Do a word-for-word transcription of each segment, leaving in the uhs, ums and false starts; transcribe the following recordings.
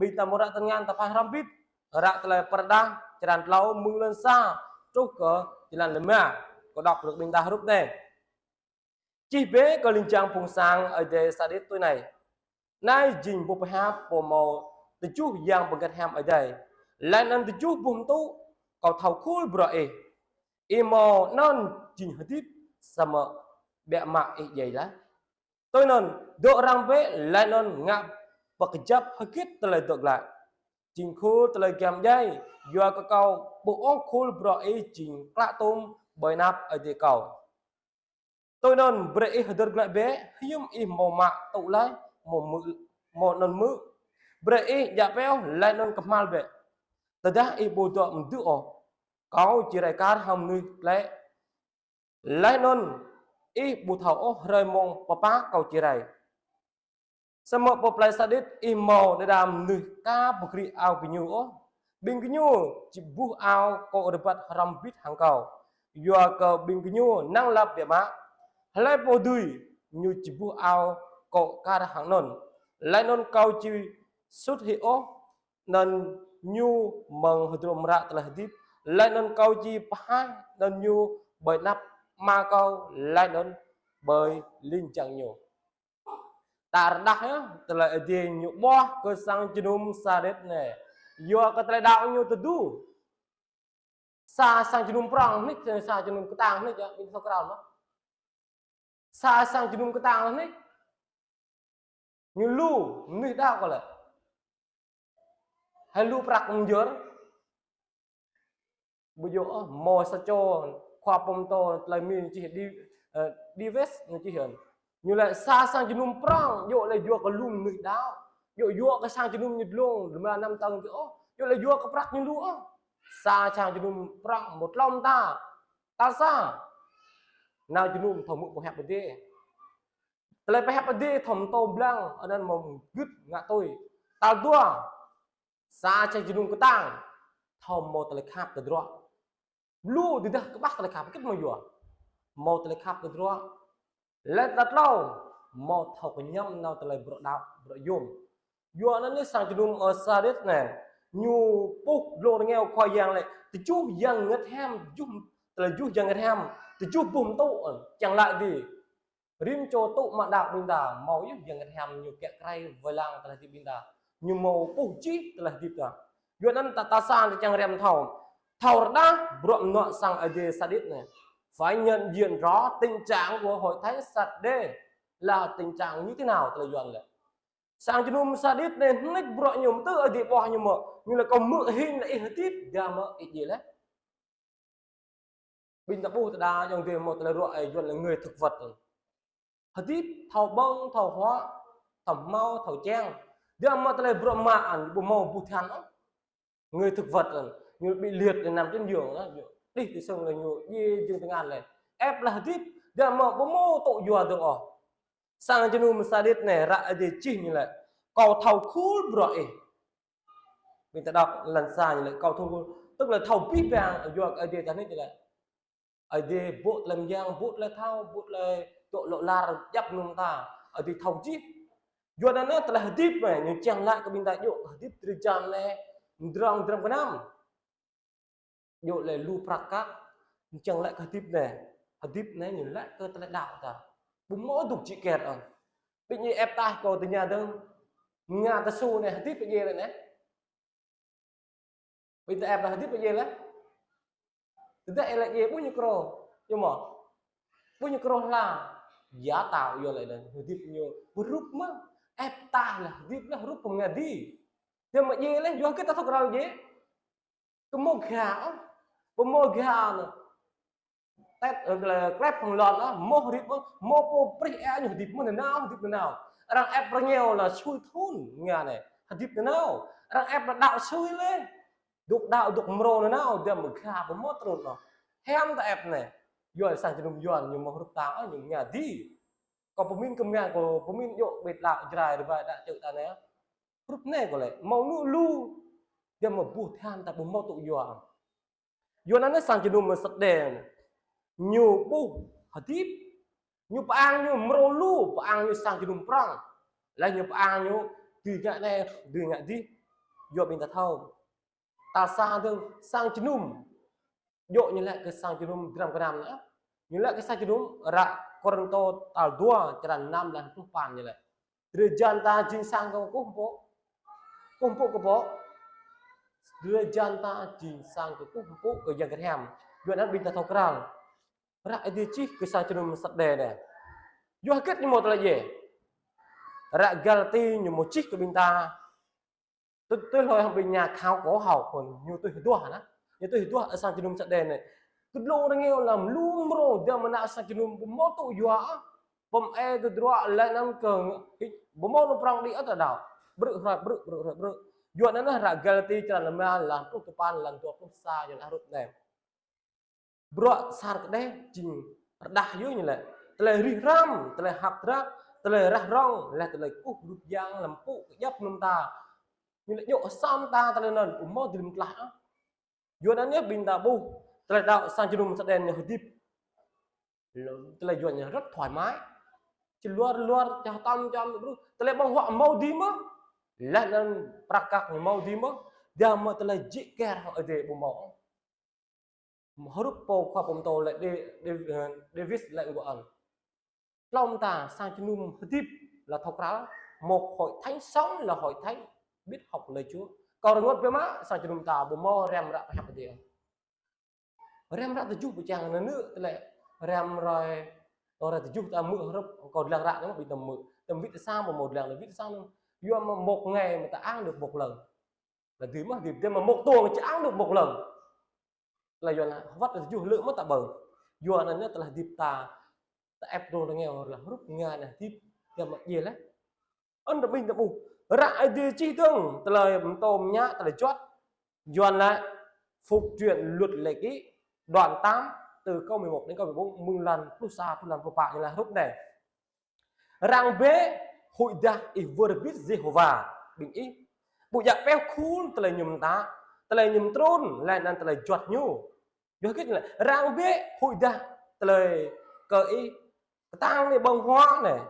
Ƀing ta mơ̆ ră tơngan ta pơhrăm bit, ră tơlơi Pơrơđah, črăn klâo, mơ̆ng lăn sa truh kơ črăn rơma. Kâo đŏk brơi ƀing ta hrup anai. Čih bĕ kơ ling jang phung sang Ơi Adai Sardis tui anai: Anai jing boh pơhiăp pô hmâo tơjuh yang bơngăt hiam Ơi Adai, laih anŭn tơjuh boh pơtŭ. Kâo thâo khul bruă ih. Ih hmâo anŭn jing hơdip, samơ̆ biă mă ih djai laih. Tui anŭn, dŏ răng bĕ, laih anŭn ngă pơkơjăp hơget tơlơi dŏ glaĭ. Jing khul tơlơi giăm djai, yua kơ kâo ƀu ôh khul bruă ih jing klă tôm ƀơi anăp Ơi Adai kâo. Tui anŭn, brơi ih hơdơr glaĭ bĕ, hiư̆m ih hmâo mă tŭ laih, hmâo mư̆, hmâo anŭn mư̆. Brơi ih djă pioh, laih anŭn kơhma̱l bĕ. Tơdah ih ƀu dŏ mơdư̆ ôh, kâo či rai kar hăng mơnuih klĕ. Laih anŭn ih ƀu thâo ôh hrơi mông pơpă kâo či rai. Samơ̆ pơ plei Sardis ih hmâo đơđa mơnuih ka pơgri ao gơñu ôh. Ƀing gơñu či buh ao akŏ rơbat hrŏm bit hăng kâo. Yua kơ ƀing gơñu năng lăp biă mă. Hlơi pô dưi, ñu či buh ao akŏ kar hăng anŭn. Laih anŭn kâo či sut hĭ ôh anŭn ñu mơ̆ng hơdrôm ră tơlơi hơdip, laih anŭn kâo či pơhaih anŭn ñu ƀơi anăp Ama kâo, laih anŭn ƀơi ling jang ñu. Ta rơđah yơh, tơlơi Ơi Adai ñu ƀuah kơ sang jơnum Sardis anai. Yua kơ tơlơi đaŏ ñu tơdu. Sa sang jơnum prŏng nik, sa jơnum kơtang nik, yơh, ƀing thâo krao mơ̆. Sa sang jơnum kơtang nik. Ñu lu, mơnuih đaŏ kơ lĕ. Hai lu prăk mơjơr. Ƀu djơ̆ ôh, hmâo sa čô, khua pơtô, tơlơi Mi čih đi, ơ, Dewes, ñu čih hơ̆n. Ñu lĕ sa sang jơnum prŏng, djơ̆ lĕ yua kơ lu mơnuih đaŏ. Djơ̆ yua kơ sang jơnum ñu dlông, rơma năm tơ̆ng tih ôh. Djơ̆ lĕ yua kơ prăk ñu lu ôh. Sa sang jơnum prŏng, hmâo tlâo mơta. Tal sa. Nao jơnum thâo hmư̆ pơhiăp Ơi Adai. Tơlơi pơhiăp Ơi Adai thâo pơtô blang, anŭn hmâo gưt ngă tui. Tal dua, sa čang jơnum kơtang, thâo hmâo tơlơi khăp tơdruă. Lu tơdah kơƀah tơlơi khăp, hơget hmâo yua. Hmâo tơlơi khăp tơdruă. Laih tal tlâo, hmâo thâo kơñăm nao tơlơi bruă đaŏ, bruă yôm. Yua anŭn yơh sang jơnum, ơ, Sardis anai, ñu puh dlông rơngiao Khua Yang lĕ, tơjuh yang bơngăt hiam, tơjuh, tơlơi tơjuh yang bơngăt hiam, tơjuh boh pơtŭ, čang laĭ dih. Rĭm čô tŭ mă đaŏ ƀing ta, hmâo yơh yang bơngăt hiam ñu kiă krơi wai lăng tơlơi hơdip ƀing ta. Ñu hmâo puh jih tơlơi hơdip ta. Yua anŭn ta, tal sa ta čang răm thâo. Thâo rơđah bruă mơnuă sang Ơi Adai Sardis anai. Phải nhận diện rõ tình trạng của hội thánh Sardis là tình trạng như thế nào, tơlơi Yuan lĕ. Sang jơnum Sardis anai, nik bruă ñu mơ̆ tơ Ơi Adai ƀuah ñu mơ̆. Ñu lĕ kâo hmư̆ hĭ lĕ ih hơdip, dah mơ̆ ih djai laih. Ƀing ta ƀuh tơdah ayŏng adơi hmâo tơlơi ruă, ơ, Yuan lĕ người thực vật. Hơdip, thâo ƀơ̆ng, thâo huă, thâo hmâo, thâo čang. Dah mă tơlơi bruă mă anŭn, ƀu hmâo ƀu than ôh. Người thực vật anŭn, ñu bị liệt để nằm trên giường đó, đih tơ sưng lĕ ñu djai jing tơngan lĕ. Ĕp lĕ hơdip, dah mă ƀu hmâo tŭ yua dơ̆ng ôh. Sang jơnum Sardis anai, ră Ơi Adai čih ñu lĕ, kâo thâo khul bruă ih. Ƀing ta đŏk lăn sa ñu lĕ, kâo thâo khul. Tức là thâo abih bang, yua kơ Ơi Adai ta nik ñu lĕ. Ơi Adai ƀuh tơlơi mơyang, ƀuh tơlơi thâo, ƀuh tơlơi dŏ lŏ lar djăp mơnơ̆ng ta. Ơi Adai thâo jih. Yua anŭn anai tơlơi hơdip anai, ñu čang laĭ kơ ƀing ta djơ̆ hơdip drơi jan anai, mơdrŏng dram gơnam. Djơ̆ lĕ lu prăk kăk, ñu čang laĭ kơ hơdip anai. Hơdip anai ñu laĭ kơ tơlơi đaŏ ta. Ƀu hmâo dŏ djik ker ôh. Ƀing ih ĕp taih kâo tơña dơ̆ng. Ngă tơsu anai hơdip ƀu djai lĕ anai. Ƀing ta ĕp laih hơdip ƀu djai laih. Tơdah ih laĭ djai ƀu ñu krô. Yơh mơ̆. Ƀu ñu krô hla. Yua ta yua laĭ anŭn hơdip ñu ƀu hrup mơ̆. Ĕp taih laih hơdip laih hrup pơngă dih. Dah mă djai laih, yua hơget ta thâo krao djai. Kơ hmâo gah ôh. Ƀu hmâo gah anŭn. Tĕt, ơ, klep hăng lŏn ôh, hmâo hơdip ôh, hmâo pô prih ĕp ñu hơdip mơ̆ nanao, hơdip nanao. Arăng ĕp rơngiao lĕ sui thun ngă anai, hơdip nanao. Arăng ĕp lĕ đaŏ sui lĕ. Dŏ đaŏ dŏ mrô nanao, dah mơ̆ gah ƀu hmâo trŭn ôh. Hiam ta ĕp anai. Yuan sang jơnum Yuan ñu hmâo hrup ta ôh, ñu ngă dih. Kâo pơmĭn kơ mơyang kâo pơmĭn djơ̆ ƀĕt lăk Jrai rơbai đaŏ čư̆ ta anai. Hrup anai kâo lĕ, hmâo lu lu. Dah mơ̆ ƀu than ta ƀu hmâo tŭ yua. Yua anŭn anai sang jơnum Sardis anai. Ñu ƀuh hơdip. Ñu pơang ñu mrô lu, pơang ñu sang jơnum prŏng. Laih ñu pơang ñu dưi ngă anai, dưi ngă dih. Yua ƀing ta thâo. Tal sa dơ̆ng sang jơnum. Yua ñu laĭ kơ sang jơnum dram gơnam anai. Ñu laĭ kơ sang jơnum ră Kôrintô tal dua, črăn năm lăng pluh păn ñu laĭ. Drơi jăn ta jing sang kơkuh pơpŭ. Kơkuh pơpŭ kơ pô. Drơi jăn ta jing sang kơkuh pơpŭ kơ Yang Bơngăt Hiam. Yua anŭn ƀing ta thâo krăn. Ră Ơi Adai čih kơ sang jơnum Sarđê anai. Yua hơget ñu hmâo tơlơi djai. Ră Galati ñu hmâo čih kơ ƀing ta. Tui, tui hloi hăng ƀing nhà khảo cổ học kơ ñu tui hơduah anai. Ñu tui hơduah ơ sang jơnum Sarđê anai. Kơdlông rơngiao lăm lŭm rô dam mơnă sang jơnum ƀu hmâo tŭ yua. Pơm e tơdruă laih anŭn kơ ƀu hmâo nô prong đĭ ăt đaŏ. Brư̆ hrơi brư̆, brư̆ hrơi brư̆. Yua anŭn ră Galati črăn rơma lăng pluh tơpăn lăng dua pluh sa ñu laĭ hrup anai. Bruă sar kơđeh jing rơđah yơh ñu laĭ. Tơlơi rĭh răm, tơlơi hăp drap, tơlơi rah rong, laih tơlơi kơkuh rup yang lăm pŭ kơjăp mơnơ̆ng ta. Ñu laĭ djơ̆ hơsăm ta tơlơi anŭn, ƀu hmâo dơ̆ng tlaih ah. Yua anŭn yơh ƀing ta ƀuh, tơlơi đaŏ sang jơnum Sarđê ñu hơdip. Tơlơi yua ñu rất thoải mái. Či luar luar, čah tăm čăm, bruh. Tơlơi ƀơ̆ng huă hmâo dih mơ̆n. Laih anŭn prăk kăk hmâo dih mơ̆n. Dam mơ̆ tơlơi jĕ kơr hăng Ơi Adai ƀu hmâo. Hrup pô khua pơtô lĕ Đê-, Đê-, David lĕ gua ăn. Hlâo mơta sang jơnum hơdip lĕ thâo krăn, một hội thánh sống là hội thánh biết học lời Chúa. Kâo rơngot biă mă sang jơnum ta ƀu hmâo răm ră pơhiăp Ơi Adai. Răm ră tơjuh pơčang anŭn nư tơlơi răm hrơi, hrơi tơjuh ta hmư̆ hrup kâo dlăng ră anŭn ƀing ta hmư̆. Tơm wĭt sang ƀu hmâo dlăng, wĭt sang anŭn. Yua mơ̆ một ngày mà ta ăn được một lần. Là dư mơ̆ dư, dư mơ̆ một tuần chỉ ăn được một lần. Là yua anŭn wơ̆t tơjuh lĕ mơ̆ ta ƀơ̆ng. Yua anŭn ñu tơlơi hơdip ta, ta ĕp drông rơngiao lĕ hrup ngai anŭn hơdip, dam mơ̆ djai laih. Anŭn ƀing ta ƀuh. Ră Ơi Adai čih dơ̆ng, tơlơi pơtô mơñă, tơlơi juăt. Yua anŭn laĭ, Phục Truyện Luật Lệ Ký, đoạn tám, từ câu mười một đến câu mười bốn, mơ̆ng lăn pluh sa truh lăn pluh pă ñu laĭ hrup anai. Răng bĕ huĭ dah ih wơr bĭt Yêhôwa ƀing ih. Ƀu djă pioh khul tơlơi ñu mơtă, tơlơi ñu mơtrun, laih anŭn tơlơi juăt ñu. Yua hơget ñu laĭ, răng bĕ huĭ dah tơlơi kơ ih, kơtang anai ƀơ̆ng huă anai.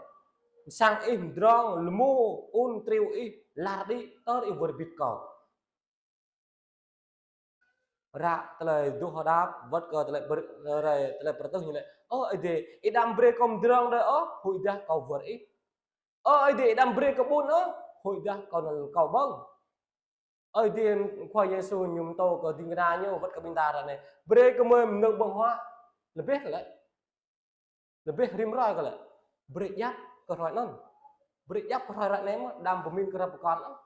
Sang ih mơdrŏng, lơmô, un, triu ih, lar đĭ, tơl ih wơr bĭt kâo. Ră tơlơi duh hơđăp, wơ̆t kơ tơlơi pr-, tơlơi, tơlơi pơrơtuh ñu laĭ. Ơ Ơi Adai, ih đăm brơi kâo mơdrŏng đơi ôh, huĭ dah kâo wơr ih. Ơ Ơi Adai, ih đăm brơi kâo ƀun ôh, huĭ dah kâo năn kâo ƀơ̆ng. Ơi Adai Khua Yêsu ñu pơtô kơ ding kơna ñu, wơ̆t kơ ƀing ta ră anai. Brơi kơ mơi mơnơ̆ng ƀơ̆ng huă. Lơbih kơ lĕ. Lơbih rĭm hrơi kơ lĕ. Brơi djăp kơ hrơi anŭn. Brơi djăp kơ hrơi ră anai mơ̆, đăm pơmĭn kơ hrơi pơkŏn anŭn.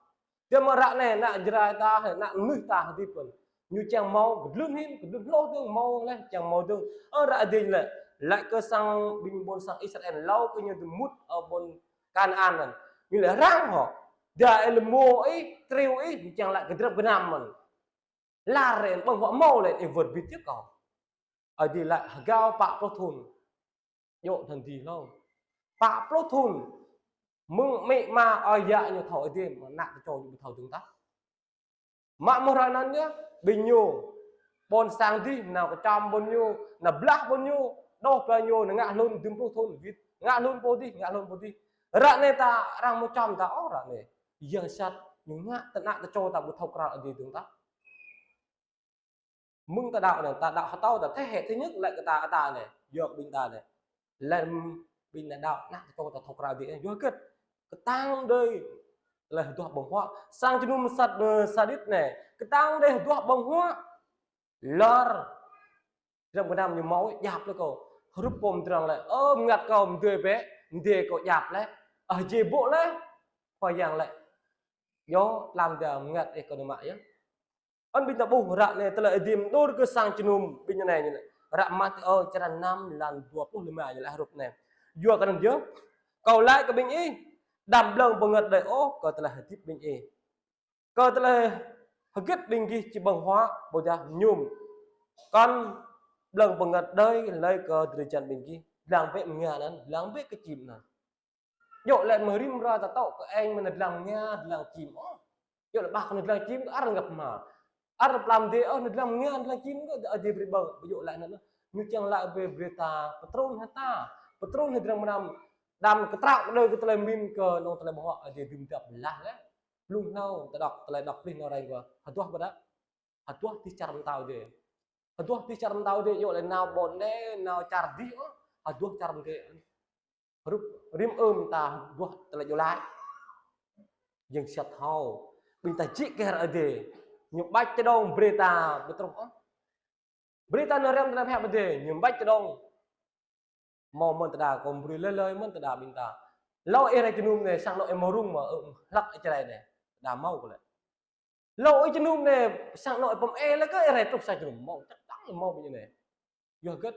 Dam mơ̆ ră anai, ană Jrai ta, ană mơnuih ta hơdip pơ̆n. Ñu čang hmâo, kơdlưn hĭn, kơdlưn hloh dơ̆ng hmâo laih, čang hmâo dơ̆ng. Ơ, ră adih lĕ, laĭ kơ sang ƀing ƀôn sang Israel, hlâo kơ ñu dơ̆ng mŭt, ơ, ƀôn Kanaan anŭn. Ñu laĭ răng hŏ. Dah ih lơmô ih, triu ih, ñu čang laĭ kơ drăp gơnam mơ̆n. Lar ih, ƀơ̆ng huă hmâo lĕ, ih wơr bĭt yơh kâo. Ơi Adai laĭ hơgao pă pluh thŭn. Djơ̆ tơdơi hlâo. Pă pluh thŭn. Mơ̆ng amĭ ama ơi yă ñu thâo Ơi Adai, mơ̆ng ană tơčô ñu ƀu thâo dơ̆ng tah. Mă mơ̆ hrơi anŭn yơh, ƀing ñu. Ƀôn sang dih, nao kơčăm ƀôn ñu, nao blah ƀôn ñu, đôč ƀơi ñu, nao ngă hlŭn dŭm pluh thŭn, wĭt. Ngă hlŭn pô dih, ngă hlŭn pô dih. Ră anai ta arăng mơčăm ta ôh ră anai. Yang sat, ñu ngă tơ ană tơčô ta ƀu thâo krăn Ơi Adai dơ̆ng tah. Mơ̆ng ta đaŏ anai, ta đaŏ hơtâo ta thế hệ thứ nhất laĭ kơ ta, ta anai, yua kơ ƀing ta anai. Lĕ ƀing anai đaŏ, ană tơčô ta thâo krăn Ơi Adai, yua hơget. Kơtang đơi, tơlơi hơduah ƀơ̆ng huă. Sang jơnum sat, ơ, Sardis anai, kơtang đơi hơduah ƀơ̆ng huă. Lor, drăm gơnam ñu hmâo, djăp laih kâo. Hrup pô mơdrŏng laĭ, ơ, bơngăt kâo mơdơi bĕ, mơdơi kâo djăp laih. Ơ, jĕ ƀô̆ laih. Khua Yang laĭ, yơh, tlam dah bơngăt ih kâo nao mă yơh. Anŭn ƀing ta ƀuh ră anai tơlơi Ơi Adai mơđur kơ sang jơnum ƀing anai ñu laĭ. Ră Matthêô črăn năm lăn dua pluh lima ñu laĭ hrup anai. Yua kơ anŭn yơh, kâo laĭ kơ ƀing ih, đăm blơ̆ng bơngăt đơi ôh kơ tơlơi hơdip ƀing ih. Kơ tơlơi hơget ƀing gih či ƀơ̆ng huă ƀôdah mơñum. Kăn blơ̆ng bơngăt đơi hlơi kơ drơi jăn ƀing gih. Lăng bĕ mơnga anŭn, lăng bĕ kơ čim anŭn. Djơ̆ laĭ mơ̆ rĭm hrơi ta tŏ kơ eng mơ̆ nao dlăng mơnga, dlăng čim ôh. Djơ̆ laĭ ƀah kơ nao dlăng čim kơ arăng ngă pơma. Arăng pơblang dêh ôh, nao dlăng mơnga, dlăng čim kơ Ơi Adai brơi ƀơ̆ng, djơ̆ laĭ anŭn. Ñu čang laĭ brơi, brơi ta pơtrŭn hĭ ta, pơtrŭn hĭ drăm gơnam, đăm kơtraŏ kơ đơi kơ tơlơi pơmĭn kơ anŏ tơlơi ƀơ̆ng huă Ơi Adai dŭm dăp laih lĕ. Blung hlâo ta đŏk, tơlơi đŏk blih nao rai gua. Hơduah ƀơdah. Hơduah dih čar pơtao dih. Hơduah dih čar pơtao dih, yua lĕ nao ƀôn đe, nao čar dih, ôh. Hơduah čar pơtao. Hrup rĭm ưm ta hơduah tơlơi djơ̆ laĭ. Yang sat hâo. Ƀing ta jik kơ Ơi Adai. Ñu ƀač tơdong brơi ta ƀu truh, ôh. Brơi ta nao răm tơnap hĕp Ơi Adai, ñu ƀač tơdong. Hmâo mơ̆n tơdah kơ brơi lơi lơi mơ̆n tơdah ƀing ta. Hlâo ih rai jơnum anai, sang anŏ ih hmâo rŭng mơ̆, ơ, hlăk ih čơrai anai. Tơdah hmâo kơ lĕ. Hlâo ih jơnum anai, sang anŏ ih pơm ih lĕ kơ ih rai truh sang jơnum. Hmâo, čăk tăng hmâo ƀing anai. Yua hơget,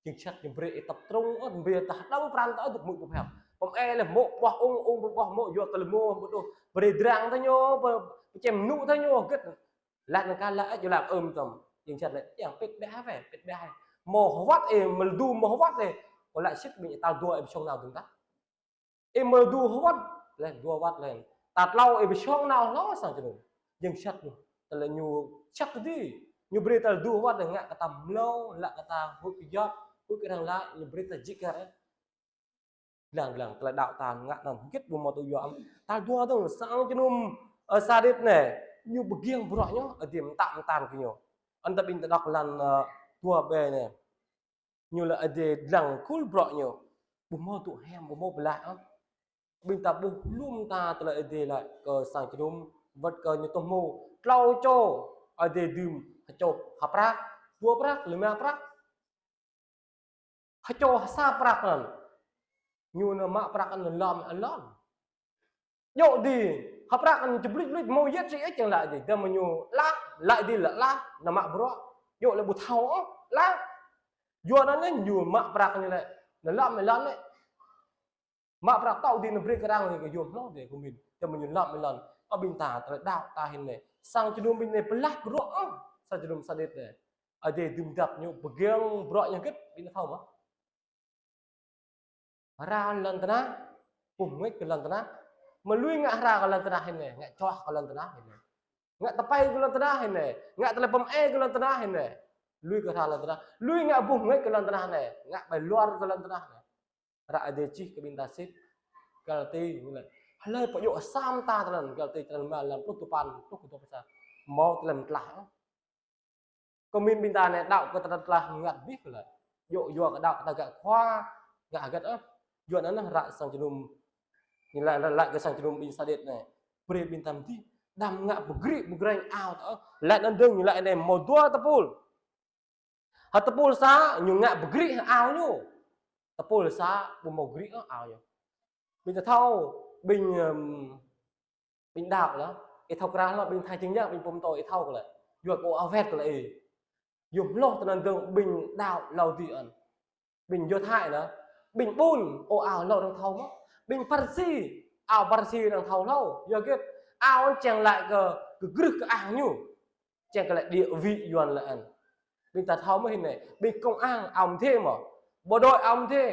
yang sat ñu brơi ih tơpă trŭng, ơ, brơi ta đau pran ta ơ, dŏ mŭt pơpham. Pơm ih lĕ hmâo ƀuah ung, ung ƀuah hmâo, yua kơ lĕ hmâo, ƀu đôč, brơi drang ta ñu, pơ-, pơčem nŭ ta ñu, hơget. Laĭ anŭn kah laĭ, ơ, yua laĭ ưm tơm. Yang sat laĭ, yang pĭt ƀĕ hai, pĭt ƀĕ hai. Hmâo hơwăt ih, mơ̆ lu hmâo hơwăt ih. Kâo laĭ sĭt ƀing tal dua ih pơsong nao dơ̆ng tah. Ih mơ̆ lu hơwăt, lĕ dua wăt lĕ. Tal tlâo ih pơsong nao hlâo sang jơnum. Yang sat ñu. Tơlơi ñu sat tơdơi. Ñu brơi tal dua wăt lĕ ngă kơ ta mlâo, laĭ kơ ta huĭ kơyăp, huĭ kơ arăng laĭ, ñu brơi ta jik kơ arăng. Glang glang, tơlơi đaŏ ta ngă anŭn hơget ƀu hmâo tŭ yua ôh. Tal dua dơ̆ng, sang jơnum, ơ, Sardis anai, ñu pơgiŏng bruă ñu, Ơi Adai mơtă mơtăn kơ ñu. Anŭn ta ƀing ta đŏk lăn, ơ, dua ƀĕ anai. Ñu laĭ Ơi Adai lăng khul bruă ñu. Ƀu hmâo tŭ hiam, ƀu hmâo pơblah ôh. Ƀing ta ƀuh lŏm ta tơlơi Ơi Adai laĭ kơ sang jơnum, wăt kơ ñu tŭ hmâo tlâo čô Ơi Adai dưm, hơčô ha prăk, dua prăk, lima prăk. Hơčô ha sa prăk anŭn. Ñu nao mă prăk anŭn lŏm anŭn. Djơ̆ dih, ha prăk anŭn čơblĭt blĭt hmâo yet si ih čang laĭ dih. Dăm ñu laĭ, laĭ dih laĭ laĭ, nao mă bruă. Djơ̆ lĕ ƀu thâo ôh, laĭ. Yua anŭn ñu mă prăk ñu lĕ, nao lŏm lŏn lĕ. Mă prăk tŏ dih nao brơi kơ arăng lĕ kơ yôm hlâo dih kơ min. Dăm ñu lŏm lŏn. Ơ ƀing ta, tơlơi đaŏ ta hĭn anai. Sang jơnum ƀing anai pơblah bruă ôh. Sang jơnum Sardis anai. Ơi Adai dưm dăp ñu pơgiŏng bruă ñu hơget, ƀing ta thâo mơ̆. Hra lŏn tơnah, ƀuh mơ̆ng kơ lŏn tơnah. Mơ̆ lui ngă hra kơ lŏn tơnah hĭn anai, ngă čoh kơ lŏn tơnah hĭn anai. Ngă tơpai kơ lŏn tơnah hĭn anai, ngă tơlơi pơm ih kơ lŏn tơnah hĭn anai. Lui kơ hra lŏn tơnah, lui ngă ƀuh mơ̆ng kơ lŏn tơnah anai, ngă ƀai luar kơ lŏn tơnah anai. Ră Ơi Adai čih kơ ƀing ta sĭt. Galati ñu laĭ. Hlơi pơdjŏ sa mơta tơlơi, Galati tơlơi mơ̆ lăm pluh tơpăn, pluh kơ dua pluh sa. Hmâo tơlơi mơtlaih. Kơ min ƀing ta anai đaŏ kơ tơlơi tơlah ngă abih kơ lĕ. Djơ̆ yua kơ đaŏ kơ ta gak khua, gak hơget ôh. Yua anŭn ră sang jơnum. Ñu laĭ, laĭ kơ sang jơnum ƀing Sardis anai. Brơi ƀing ta mơdih. Đăm ngă pơgriĭ pơgreng ao ta ôh. Laĭ anŭn dơ̆ng ñu laĭ anai hmâo dua tơpul. Hă tơpul sa ñu ngă pơgriĭ hă ao ñu. Tơpul sa ƀu hmâo griĭ hă ao ñu. Ƀing ta thâo, ƀing, ưm, ƀing đaŏ lĕ, ih thâo krah lĕ, ƀing Thái Jeng Yang, ƀing pơm tô ih thâo kơ lĕ. Yua kơ ao wet kơ lĕ ih. Yua hloh tơnăn dơ̆ng ƀing đaŏ Laôdi anŭn. Ƀing Yuđa anŭn. Ƀing ƀun, ơ ao hlâo arăng thâo mơ̆. Ƀing Pharisi, ao Pharisi arăng thâo hlâo. Yua hơget, ao anŭn čang laĭ kơ, kơ grưh kơ ang ñu. Čang kơ laĭ địa vị Yuan lĕ anŭn. Ƀing ta thâo mơ̆ hĭn anai. Ƀing công an ao mơdê mơ̆. Bộ đội ao mơdê.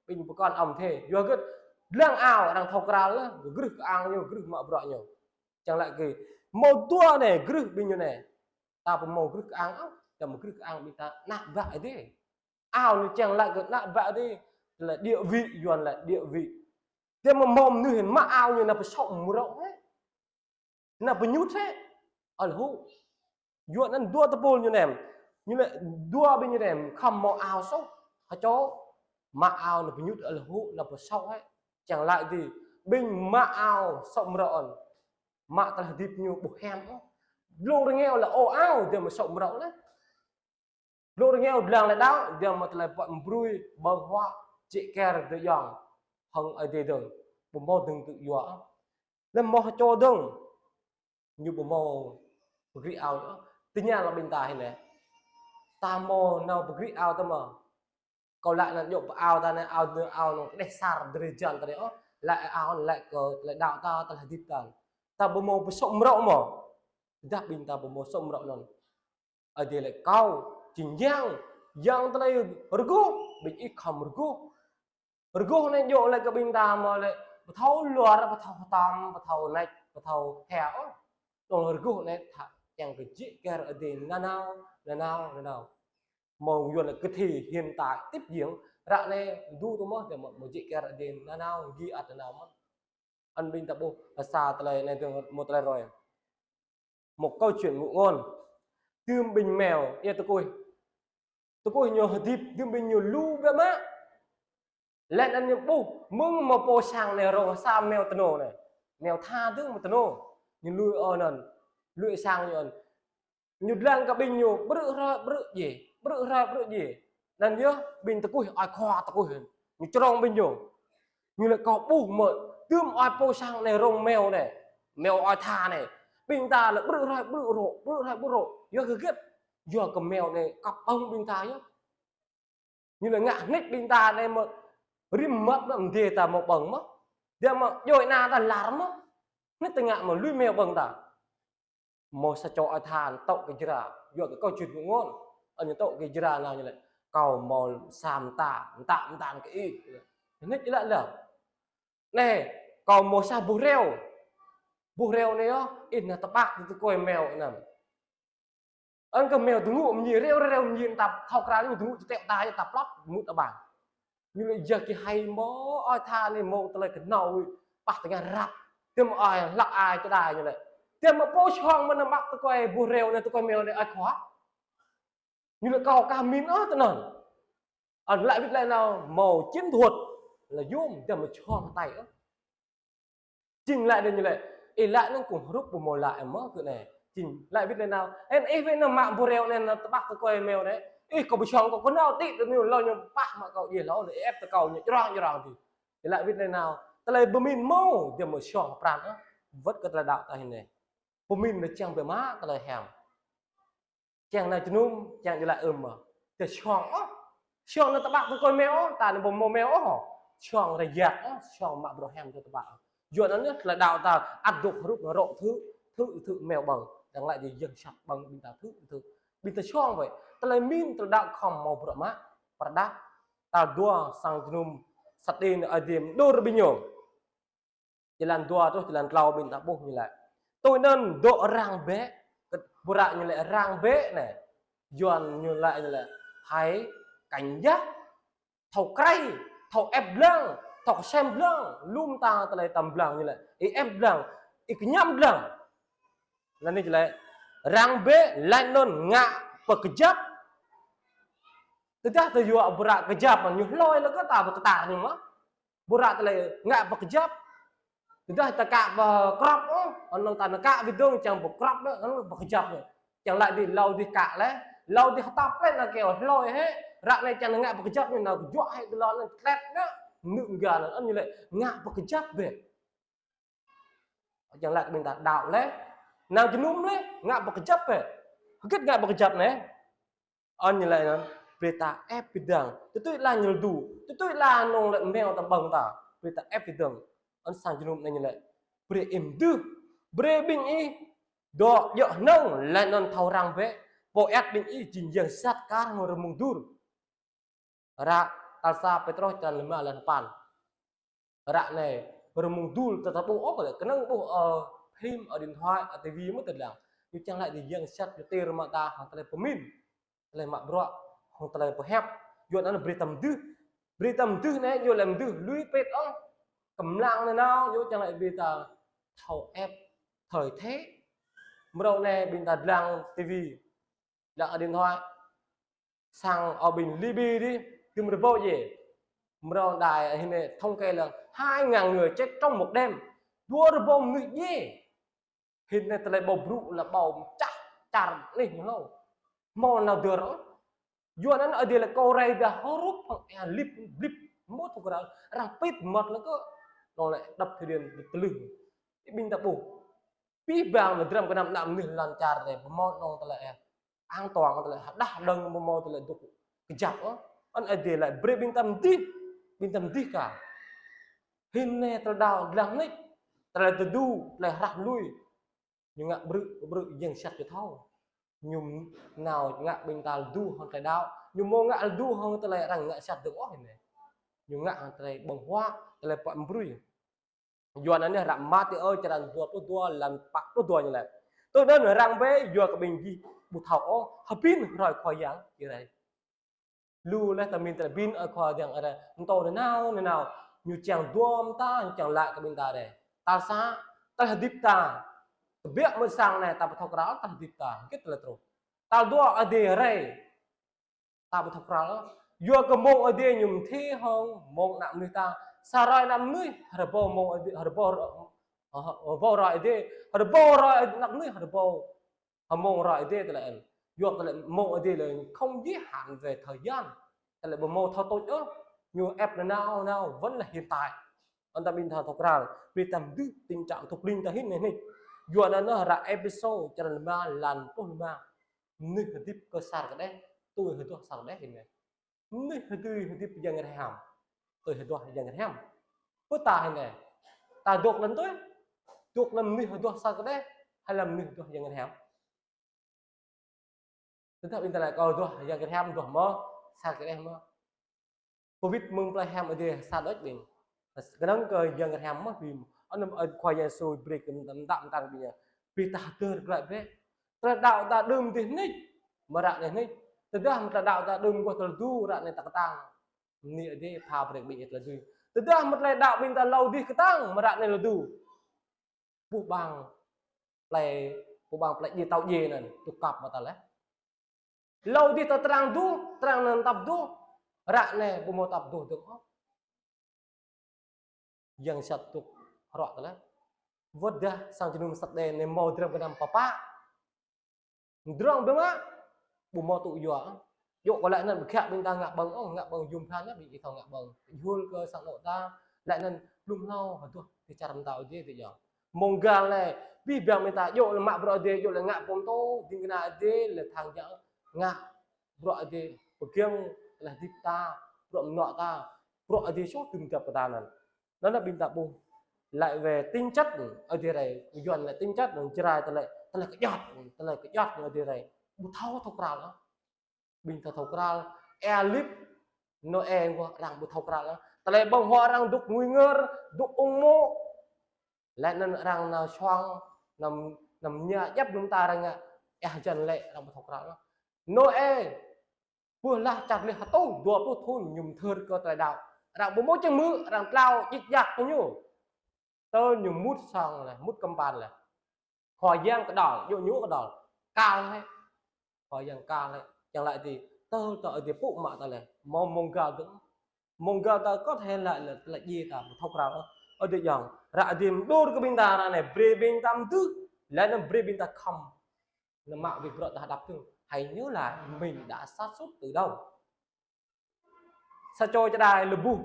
Ƀing pơkŏn ao mơdê. Yua hơget lăng ao arăng thâo krah lĕ. Grưh kơ ang ñu, grưh mă bruă ñu. Čang laĭ kơ. Hmâo dua anai, grưh ƀing ñu anai. Ta ƀu hmâo grưh kơ ang ôh. Ta hmâo grưh kơ ang ƀing ta ană ƀă Ơi Adai. Ao anai čang laĭ kơ ană ƀă Ơi Adai. Lĕ địa vị Yuan lĕ địa vị. Tơdah mơ̆ hmâo mơnuih mă ao ñu nao pơsŏ mrŏ hĕ. Nao pơñut hĕ. Ơ lĕ hŭ. Yua anŭn dua tơpul ñu anai. Ñu lĕ dua ƀing ñu anai. Khŏm hmâo ao soh. Hơčô. Mă ao nao pơñut ơ lĕ hŭ nao pơsŏ hĕ. Čang laĭ dih. Ƀing mă ao sŏ mrŏ anŭn. Mă tơlơi hơdip ñu ƀu hiam ôh. Blung rơngiao lĕ ơ ao dih mơ̆ sŏ mrŏ lĕ. Blung rơngiao lăng lĕ đaŏ, dăm mơ̆ tơlơi pơmbrui, ƀơ̆ng huă, jik kơ dơ̆ng. Hăng Ơi Adai dơ̆ng, ƀu hmâo dơ̆ng tŭ yua. Lĕ hmâo hơčô dơ̆ng, ñu ƀu hmâo pơgriĭ ao ñu. Tơña lĕ ƀing ta hĭn anai. Ta hmâo nao pơgriĭ ao ta mơ̆. Kâo laĭ anŭn djơ̆ pơ ao ta anai, ao, ao anŭn kơđeh sar drơi jăn ta anai ôh. Laĭ ao anŭn laĭ kơ tơlơi đaŏ ta, tơlơi hơdip ta. Ta ƀu hmâo pơsŏ mrŏ mơ̆. Tơdah ƀing ta ƀu hmâo sŏ mrŏ anŭn. Ơi Adai laĭ kâo, jing yang, yang tơlơi rơgoh, ƀing ih khŏm rơgoh. Rơgoh anai djơ̆ laĭ kơ ƀing ta mơ̆ laĭ, pơthâo luar, pơthâo hơtăm, pơthâo nač, pơthâo hia ôh. Tơlơi rơgoh anai thâo čang kơ jik kơ Ơi Adai nanao, nanao, nanao. Hmâo Yuan laĭ kơ thì hiện tại tiếp diễn, ră anai dŏ tơ mơ̆, dăm mơ̆ jik kơ Ơi Adai nanao, gih ăt nanao mơ̆n. Anŭn ƀing ta ƀuh, sa tơlơi anai tơ̆ mơ̆ tơlơi rơi. Một câu chuyện ngụ ngôn. Tơm ƀing meo, ia tơkuih. Tơkuih ñu hơdip, tơm ƀing ñu lu biă mă. Laih anŭn ñu ƀuh, mơ̆ng mơ̆ pô sang anai rông sa meo tơnô anai. Meo tha tơ̆ mơ̆ tơnô. Ñu lui ơ anŭn, lui sang ñu anŭn. Ñu lăng kơ ƀing ñu, brư̆ hrơi brư̆ djai, brư̆ hrơi brư̆ djai. Anŭn yơh, ƀing tơkuih, ơi khua tơkuih. Ñu črông ƀing ñu. Ñu laĭ kâo ƀuh mơ̆, tơm ơi pô sang anai rông meo anai. Meo ơi tha anai. Ƀing ta laĭ brư̆ hrơi brư̆ rŏ, brư̆ hrơi brư̆ rŏ. Yua kơ hơget, yua kơ meo anai kăp ƀơ̆ng ƀing ta yơh. Ñu laĭ ngă hnik ƀing ta anai mơ̆ rĭm mơmŏt mơ̆ mơdê ta mơ̆ ƀơ̆ng mơ̆. Dia mơ̆ djơ̆ anai ta lar mơ̆. Hnik ta ngă mơ̆ lui meo ƀơ̆ng ta. Mơ̆ sa čô ơi tha tŏ kơ jra. Yua kơ câu chuyện ngụ ngôn. Anŭn ñu tŏ kơ jra anŭn ñu laĭ. Kâo mơ̆ sa mơta, mơta, mơta kơ ih. Hnik ih laĭ lĕ. Anai, kâo mơ̆ sa buh reo. Buh reo anai yơh, ih nao tơƀak tơkuih meo anŭn. Anŭn kơ meo tơngŭ mơñi reo reo mơñi ta thâo krăn ñu tơngŭ tơteo ta ñu ta plăp mŭt abang. Ñu laĭ yua kơ hai mơ̆ ơi tha anai mơ̆ tơlơi kơnâo wĭ pah tơngan rap. Tơm ơi hlăk ai čơđai ñu laĭ. Tơm mơ̆ pô song mơ̆ nao ƀak tơkuih buh reo anai tơkuih meo anai ơi khua. Ñu laĭ kâo ka min ôh tơ anŭn. Anŭn laĭ wĭt laĭ nao mơ̆ chiến thuật. Laĭ yôm tơm mơ̆ song tai ôh. Jing laĭ đơi ñu laĭ. Ih laĭ anŭn kơ hrup ƀu mơ̆ laĭ mơ̆ kơ anai. Jing laĭ wĭt laĭ nao. Ơ ih wĭt nao mă buh reo anai nao tơƀak tơkuih meo anai. Ih kâo ƀu song kâo kơnâo tĭ tơ ñu lŏ ñu pah mă kâo djai lŏ anai ĕp tơ kâo ñu jrong jrong tĭ. Ih laĭ wĭt laĭ nao. Tơlơi pơmin mơ̆ tơm mơ̆ song pran ôh. Wơ̆t kơ tơlơi đaŏ ta hĭn anai. Pơmin anai čang biă mă tơlơi hiam. Čang nao jơnum, čang djơ̆ laĭ ưm mơ̆. Tơ song ôh. Song nao tơƀak tơkuih meo ôh, ta anai ƀu mơ̆ meo ôh. Song rơyat ôh, song mă bruă hiam tơ tơƀak. Yua anŭn yơh, tơlơi đaŏ ta ăt dŏ hrup nao rŏ thư̆, thư̆ thư̆ meo ƀơ̆ng. Đang laĭ djơ̆ yang sat ƀơ̆ng ƀing ta thư̆ thư̆. Ƀing ta song wơ̆t. Tơlơi min tơlơi đaŏ khŏm mơ̆ bruă mă, pơrơđah. Tal dua sang jơnum sat đin ơi diem đôr ƀing ñu. Jơlan dua truh jơlan klâo ƀing ta ƀuh ñu laĭ. Tui anŭn dŏ răng bĕ. Kơ ƀu ră ñu laĭ răng bĕ anai. Yuan ñu laĭ ñu laĭ. Hãy cảnh giác. Thâo krăn, thâo ĕp blang, thâo sem blang. Lŏm ta tơlơi tam blang ñu laĭ. Ih ĕp blang, ih kơñăm blang. Laĭ anai ñu laĭ. Răng bĕ, laĭ anŭn ngă pơkơjăp. Tơdah tơ yua ƀu ră kơjăp, ñu hlơi lĕ kơ ta pơkơtar ñu mơ̆. Ƀu ră tơlơi ngă pơkơjăp. Tơdah ta kă pơkrŏp ôh, anŭn ta nao kă ƀơi dơ̆ng čang pơkrŏp đơi, anŭn pơkơjăp đơi. Čang laĭ dih lâo dih kă lĕ, lâo dih hơtăp lĕ nao kơ hlơi hĕ, ră anai čang ngă pơkơjăp ñu nao kơjuă hĕ tơlơi anŭn tlet đơi, nư̆ mơga anŭn ñu laĭ ngă pơkơjăp bĕ. Čang laĭ kơ ƀing ta đaŏ lĕ, nao jơnum lĕ, ngă pơkơjăp bĕ. Hơget ngă pơkơjăp anai. Anŭn ñu laĭ anŭn, brơi ta ĕp pơdang. Tơtui laĭ ñu lĕ du. Tơtui laĭ anŭn lĕ meo ta ƀơ̆ng ta. Brơi ta ĕp pơdang. Anŭn sang jơnum anai ñu laĭ. Brơi ih mơdưh. Brơi ƀing ih. Dŏ djơ̆ hơnơ̆ng. Laĭ anŭn thâo răng bĕ. Pô ĕp ƀing ih jing yang sat kar hăng rơmung dŭl. Ră tal sa Pêtrôs črăn lima lăn hơpăn. Ră anai, rơmung dŭl ta ta ƀuh ôh, kơ lĕ kơnơ̆ng ƀuh, ơ, phim, ơ, điện thoại, ơ, tivi mơ̆ tơdang. Ñu čang laĭ dih yang sat ñu tơr mă ta hăng tơlơi pơmin, tơlơi mă bruă, hăng tơlơi pơhiăp. Yua anŭn brơi ta mơdưh. Brơi ta mơdưh anai, ñu laĭ mơdưh lui pet ôh. Kơmlăng anai nao, ñu čang laĭ brơi ta thâo ĕp, thời thế. Mrâo anai ƀing ta lăng tivi. Lăng điện thoại. Sang ơ ƀing Libi dih, tơm rơbâo djai. Mrâo đài hĭn anai thống kê là hai ngàn người chết trong một đêm. Dua rơbâo mơnuih djai. Hĭn anai tơlơi ƀâo brŭ lĕ ƀâo čah čar anih ñu hlâo. Hmâo nao dơr ôh. Yua anŭn Ơi Adai lĕ kâo rai dah hrup hăng ea lip blip. Mơ̆ thâo krăn arăng pit mơmŏt lĕ kơ. Anŭn lĕ đập thủy điện tơlưh. Ih ƀing ta ƀuh. Pih bang mơdrăm kơnăm ană mơnuih lŏn čar anai, pơmơ̆ anŭn tơlơi ĕp. An toàn tơlơi hơđah đơ̆ng pơmơ̆ tơlơi dŏ kơjăp ôh. Anŭn Ơi Adai laĭ brơi ƀing ta mơdưh, ƀing ta mơdưh kah. Hĭn anai tơlơi đaŏ lăng nik, tơlơi tơdu, tơlơi hrah lui. Ñu ngă brư̆, brư̆ yang sat či thâo. Ñu nao ngă ƀing ta lơdu hăng tơlơi đaŏ. Ñu mơ̆ ngă lơdu hăng tơlơi arăng ngă sat dơ̆ng ôh hĭn anai. Ñu ngă hăng tơlơi ƀơ̆ng huă, tơlơi pơm brui. Yua anŭn yơh ră Mathiơ črăn dua pluh dua lăn pă pluh dua ñu laĭ. Tui anŭn răng bĕ yua kơ ƀing gih ƀu thâo ôh hơbĭn hrơi Khua Yang či rai. Lu laih ta min tơlơi hơbĭn ơi Khua Yang rai. Mơtô nanao, nanao. Ñu čang duăm ta, ñu čang laĭ kơ ƀing ta rai. Tal sa, tơlơi hơdip ta. Tơbiă mơ̆ng sang anai ta ƀu thâo krăn tơlơi hơdip ta. Hơget tơlơi truh. Tal dua, Ơi Adai rai. Ta ƀu thâo krăn. Yua kơ mông Ơi Adai ñu ƀu thâo hăng mông ană mơnuih ta. Sa hrơi ană mơnuih, rơbâo mông Ơi Adai, rơbâo, rơbâo hrơi Ơi Adai, rơbâo hrơi ană mơnuih, rơbâo mông hrơi Ơi Adai tơlơi. Yua kơ tơlơi mông Ơi Adai lĕ không giới hạn về thời gian. Tơlơi ƀu hmâo thâo tuč ôh, ñu ĕp nanao nanao, vẫn là hiện tại. Anŭn ta ƀing ta thâo krăn, ƀing ta mơdưh tình trạng thục linh ta hĭn anai nik. Yua anŭn ră Êphêsô črăn rơma, lan pluh rơma. Mơnuih hơdip kơ sa kơđeh, tui hơduah sa kơđeh hĭn anai. Mơnuih hơdip, hơdip Yang Bơngăt Hiam, tui hơduah Yang Bơngăt Hiam. Pơ ta hĭn anai, ta dŏ lăm tui, dŏ lăm mơnuih hơduah sa kơđeh, hay là mơnuih hơduah Yang Bơngăt Hiam? Tơdah ƀing ta laĭ kâo hơduah Yang Bơngăt Hiam, hơduah mơ̆, sa kơđeh mơ̆. Covid mơ̆ng plei hiam Ơi Adai sa đôč ƀing. Kơnơ̆ng kơ Yang Bơngăt Hiam mơ̆ ƀing. Anŭn Ơi Khua Yêsu brơi kơ mơtam mơtam ƀing ñu. Brơi ta hơdơr glaĭ brơi. Tơlơi đaŏ ta đưm dih nik, mơ̆ ră anai nik. Tơdah mơ̆ tơlơi đaŏ ta đưm guah tơlơi tơdu, ră anai ta kơtang. Mơ̆ Ơi Adai pha brơi ƀing tơlơi tơdu. Tơdah mơ̆ tơlơi đaŏ ƀing ta hlâo dih kơtang, mơ̆ ră anai tơlơi tơdu. Ƀuh ƀăng plei, ƀuh ƀăng plei djai tâo djai anŭn, tŭ kăp mơta lĕ. Hlâo dih ta trang tơdu, trang anŭn tap tơdu, ră anai ƀu hmâo tap tơdu dơ̆ng ôh. Yang sat tŭ hrŏ tơlơi. Wơ̆t dah sang jơnum sat đe anai hmâo dram gơnam pơpă. Drong biă mă, ƀu hmâo tŭ yua. Yua kơ laĭ anŭn ƀu kiăng ƀing ta ngă ƀơ̆ng ôh, ngă ƀơ̆ng yôm than, ƀing ih thâo ngă ƀơ̆ng. Yua kơ sang anŏ ta, laĭ anŭn blung hlâo, hơduah, ti čar mơta Ơi Adai ti yơh. Mông găl lĕ, ƀing ƀing ƀing ta yua lĕ mă bruă Ơi Adai, yua lĕ ngă pơtô, ding kơna Ơi Adai, lĕ thang jang, ngă bruă Ơi Adai, pơgiŏng, lĕ hơdip ta, bruă mơnuă ta, bruă Ơi Adai soh tŭm dăp ta anŭn. Anŭn ƀing ta ƀuh. Laĭ về tính chất Ơi Adai rai, Yuan laĭ tính chất anŭn Jrai ta laĭ, tơlơi kơjăt, tơlơi kơjăt Ơi Adai rai. Ƀu thâo thâo krăn ôh. Ƀing ta thâo krăn, ĕ lip, Nôê ngă arăng ƀu thâo krăn ôh. Tơlơi ƀơ̆ng huă arăng dŏ ngui ngơr, dŏ ung mô̆. Laĭ anŭn arăng nao suang, nao, nao mơñă djăp anŭn ta arăng ngă, ĕ hơjăn lĕ arăng ƀu thâo krăn ôh. Nôê, Pơlah čăt leh hơtuh dua pluh thŭn ñu mơthưr kơ tơlơi đaŏ. Arăng ƀu hmâo čang hmư̆, arăng tlao djik djak kơ ñu. Tơl ñu mŭt sang leh, mŭt kơmpăn leh. Khua Yang kơđăl, djơ̆ ñu kơđăl. Kal leh. Khua Yang kal leh. Čang laĭ dih, tơl tơ Ơi Adai pŭ mă ta leh. Hmâo mông găl dơ̆ng. Mông găl ta kơt hĕ laĭ lĕ, tơlơi djai ta, ƀu thâo krăn ôh. Ơi Adai Yang. Ră Ơi Adai mơđur kơ ƀing ta ră anai, brơi ƀing ta mơdưh. Laĭ anŭn brơi ƀing ta khŏm. Anăm mă wĭt bruă ta hơđăp tơ̆ng. Hãy nhớ lại mình đã sa sút từ đâu. Sa čô čơđai lơbuh.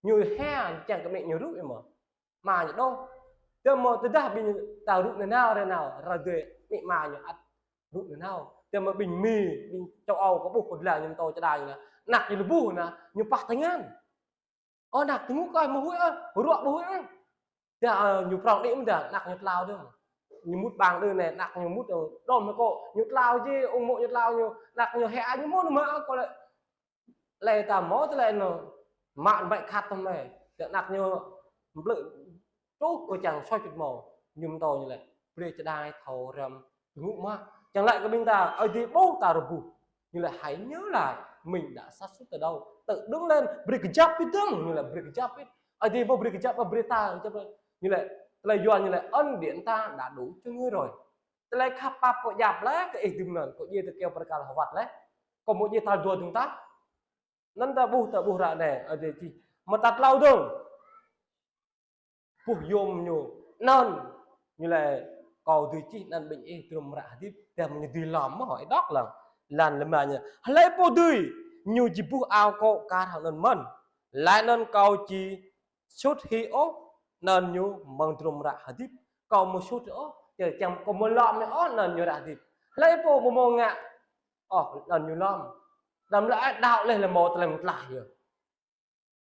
Ñu hia čang kơ mĕ ñu rŭ ih mơ̆. Ama ñu đôč. Tơdah mơ̆ tơdah ƀing ta rŭ nanao rơnao. Rơdơi mĕ ama ñu ăt rŭ nanao. Tơdah mơ̆ ƀing Mi, ƀing châu Âu kơ ƀuh kơ dlăng ñu mơtô čơđai ñu anŭn. Anăk ñu lơbuh anŭn. Ñu pah tơngan. Ơ, anăk tơngŭ kơ mơ̆ huĭ ơ, ruă ƀu huĭ ơ. Tơdah, ơ, ñu prŏng đĭ mơ̆ tơdah, anăk ñu tlao dơ̆ng. Ñu mŭt ƀang đơ anai, anăk ñu mŭt, ơ, đom mơ̆ kơ, ñu tlao jih, ung mô̆ ñu tlao ñu, anăk ñu hĕ ñu mơ̆n mă kơ lĕ. Lĕ ta mơ̆ tơlơi anŭn, mă ƀai khăt tơmai. Tơdah anăk ñu mplư truh kơ čang soi čut mơ̆, ñu mơtô ñu lĕ. Brơi čơđai thâo răm tơngŭ mă. Čang laĭ kơ ƀing ta, Ơi Adai ƀuh ta rơbuh. Ñu laĭ hãy nhớ lại, mình đã sa sút từ đâu. Tự đứng lên, brơi kơjăp ih dơ̆ng. Ñu laĭ brơi kơjăp ih. Ơi Adai ƀu brơi kơjăp, brơi ta kơjăp. Ñu laĭ, tơlơi Yuan ñu laĭ, ân điển ta đã đủ cho ngươi rồi. Tơlơi khăp pap kâo djăp leh, kơ ih dŭm anŭn, kâo djai tơkeo pơrkal hơwăt leh. Kâo hmâo djai tal dua dơ̆ng tah. Anŭn ta ƀuh, ta ƀuh ră anai, Ơi Adai čih. Mơ̆ ta tlao dơ̆ng. Ƀuh yôm ñu. Anŭn. Ñu laĭ kâo dưi čih anăn ƀing ih drôm ră hơdip. Tơdah mơ̆ ñu dưi lŏm mơ̆ hŏ ih dŏ lăng. Lan rơma ñu. Hlơi pô dưi. Ñu či ƀuh ao kâo kar hăng anŭn mơ̆n. Laĭ anŭn kâo či sut hĭ ôh. Anŭn ñu mơ̆ng drôm ră hơdip. Kâo mơ̆ sut ôh. Čang kâo mơ̆ lŏm ôh anŭn ñu ră hơdip. Hlơi pô mơ̆ mơ̆ ngă. Ôh, anŭn ñu lŏm. Đăm lĕ đaŏ leh lĕ mơ̆ tơlơi mơtlaih yơh.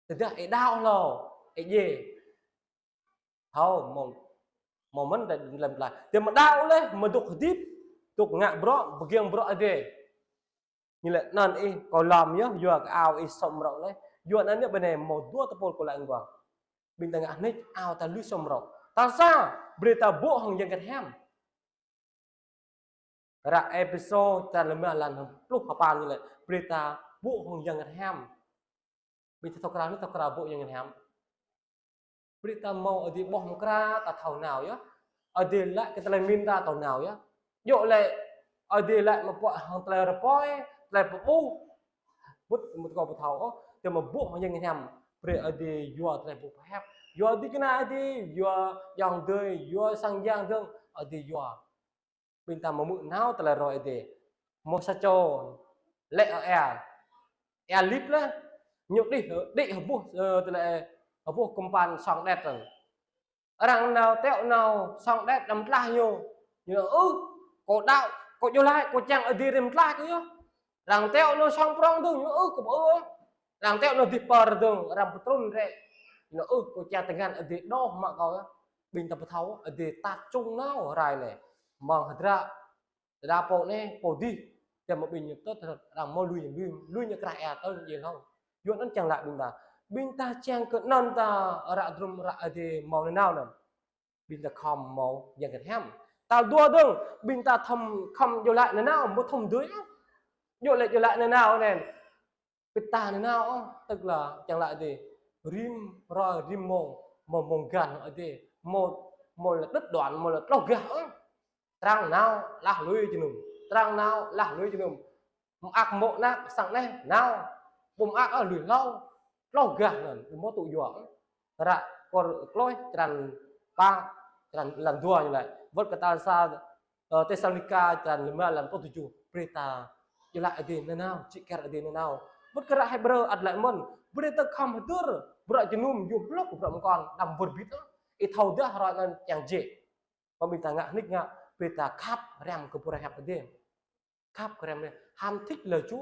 Tơdah ih đaŏ hlâo, ih djai. Hâo, mơ̆, mơ̆ mơ̆n đa lăm tlaih. Tơdah mơ̆ đaŏ leh, mơ̆ dŏ hơdip, dŏ ngă bruă, pơgiŏng bruă Ơi Adai. Ñu laĭ anŭn ih, kâo lŏm yơh, yua kơ ao ih sŏm rŏ leh. Yua anŭn yơh bơnai mơ̆ dua tơpul kâo laĭ ƀơ̆ng. Ƀing ta ngă hnik, ao ta lui sŏm rŏ. Tal sa, brơi ta ƀuh hăng Yang Bơngăt Hiam. Ră Êphêsô črăn rơma lan pluh hơpăn ñu laĭ, brơi ta ƀuh hăng Yang Bơngăt Hiam. Ƀing ta thâo krăn, thâo krăn ƀuh Yang Bơngăt Hiam. Brơi ta hmâo Ơi Adai ƀuh mơkra ta thâo nao yơh. Ơi Adai laĭ kơ tơlơi pơmĭn ta thâo nao yơh. Yua lĕ Ơi Adai laĭ mơ̆ pŏk hăng tơlơi rơpơi, tơlơi pơƀuh. Bŭt mơ̆ kâo ƀu thâo ôh, tơma ƀuh hăng yang hiam. Brơi Ơi Adai yua tơlơi ƀuh pơhiăp. Yua ding kơna Ơi Adai, yua yang dơi, yua sang yang dơ̆ng, Ơi Adai yua. Ƀing ta hmâo hmư̆ nao tơlơi roi Ơi Adai. Hmâo sa čô lĕ ơ ea. Ea lip lĕ. Ñu đih, đih hơbuh, ơ, tơlơi hơbuh kơmpăn song đet răng. Arăng nao teo nao song đet đăm tlaih ñu. Ñu, ơ, kâo đaŏ, kâo djơ̆ laĭ, kâo čang Ơi Adai rĭm tlaih kơ yơh. Arăng teo nao song prong dơ̆ng, ñu, ơ, kâo ƀu ư. Arăng teo nao dih pơ dơ̆ng, arăng pơtrŭn rĕ. Ñu, ơ, kâo čang tơngan Ơi Adai đôč mă kâo yơh. Ƀing ta ƀu thâo, Ơi Adai tat čung nao rai lĕ. Mơ̆ng hơdră, tơdah pô anai, pô dih, tơma ƀing ñu tơt, arăng hmâo lui, lui, lui ñu krah ea tơl ñu djai hlâo. Yua anŭn čang laĭ ƀing ta. Ƀing ta čang kơ anŭn ta, ră drôm ră Ơi Adai hmâo nanao anŭn. Ƀing ta khŏm hmâo yang kơthăm. Tal dua dơ̆ng, ƀing ta thâo khŏm djơ̆ laĭ nanao, ƀu thâo dưi ôh. Djơ̆ laĭ, djơ̆ laĭ nanao anŭn. Pơtă nanao ôh, tức là čang laĭ dih, rĭm hrơi, rĭm mông, mông, mông gah Ơi Adai, mông, mông lĕ đứt đoạn, mông lĕ tloh gah ôh. Arăng nao, lah lui jơnum. Arăng nao, lah lui jơnum. Mơak mơ̆ năk, sang anai, nao. Ƀu mơak ôh, lui hlâo. Tloh gah anŭn, ƀu hmâo tŭ yua ôh. Ră, kơ klơi, črăn pă, črăn lăn dua ñu laĭ. Wơ̆t kơ tal sa, ơ, Têsalônika, črăn lima, lăn pluh tơjuh. Brơi ta djơ̆ laĭ Ơi Adai nanao, jik ker Ơi Adai nanao. Wơ̆t kơ ră Hêbrơ ăt laĭ mơ̆n. Brơi ta khŏm hơdơr, bruă jơnum, yua hlŏk bruă mơkŏn, đăm wơr bĭt ôh. Ih thâo dah ră anŭn čang jĕ. Mơ̆ ƀing ta ngă nik ngă, brơi ta khăp răm kơ bruă hiăp Ơi Adai. Khăp kơ răm anai, hăm thĭk lơ ču.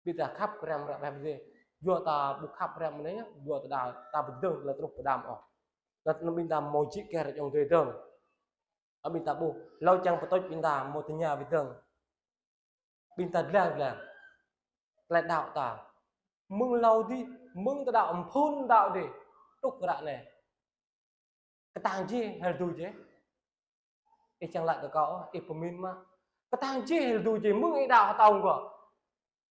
Ƀing ta khăp kơ răm ră răm dih. Yua ta ƀu khăp răm anai, yua ta đa, ta ƀu dơ̆ng lĕ truh pơđăm ôh. Anŭn ƀing ta hmâo jik ker ayŏng adơi dơ̆ng. Ơ ƀing ta ƀuh, hlâo čang pơtŭč ƀing ta hmâo tơña ƀing dơ̆ng. Ƀing ta dlăng dlăng. Tơlơi đaŏ ta. Mơ̆ng hlâo dih, mơ̆ng ta đaŏ, mơphŭn đaŏ dih. Truh ră anai. Kơtang jĕ hel du jĕ. Ih čang laĭ kơ kâo, ih pơmĭn mă. Kơtang jĕ hel du jĕ, mơ̆ng ih đaŏ hơtông kơ.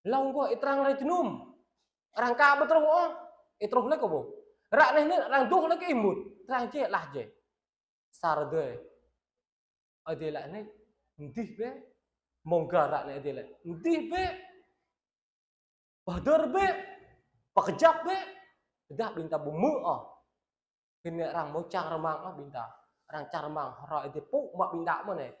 Hlâo kơ ih trăng rai jơnum. Arăng ka ƀu truh ôh, ih truh lĕ kơ ƀuh. Ră anai anŭn arăng duh lĕ kơ ih mŭt. Trăng jĕ lah jĕ. Sa rơdơi. Ơi Adai laĭ anai, mơdih bĕ. Mơ̆ng gah ră anai Ơi Adai laĭ, mơdih bĕ. Pơhơdơr bĕ, pơkơjăp bĕ, tơdah ƀing ta ƀu hmư̆ ôh. Kơ anai arăng hmâo čang rơmang ôh ƀing ta. Arăng čang rơmang hrơi Ơi Adai pŭ mă ƀing đaŏ mơ̆n anai.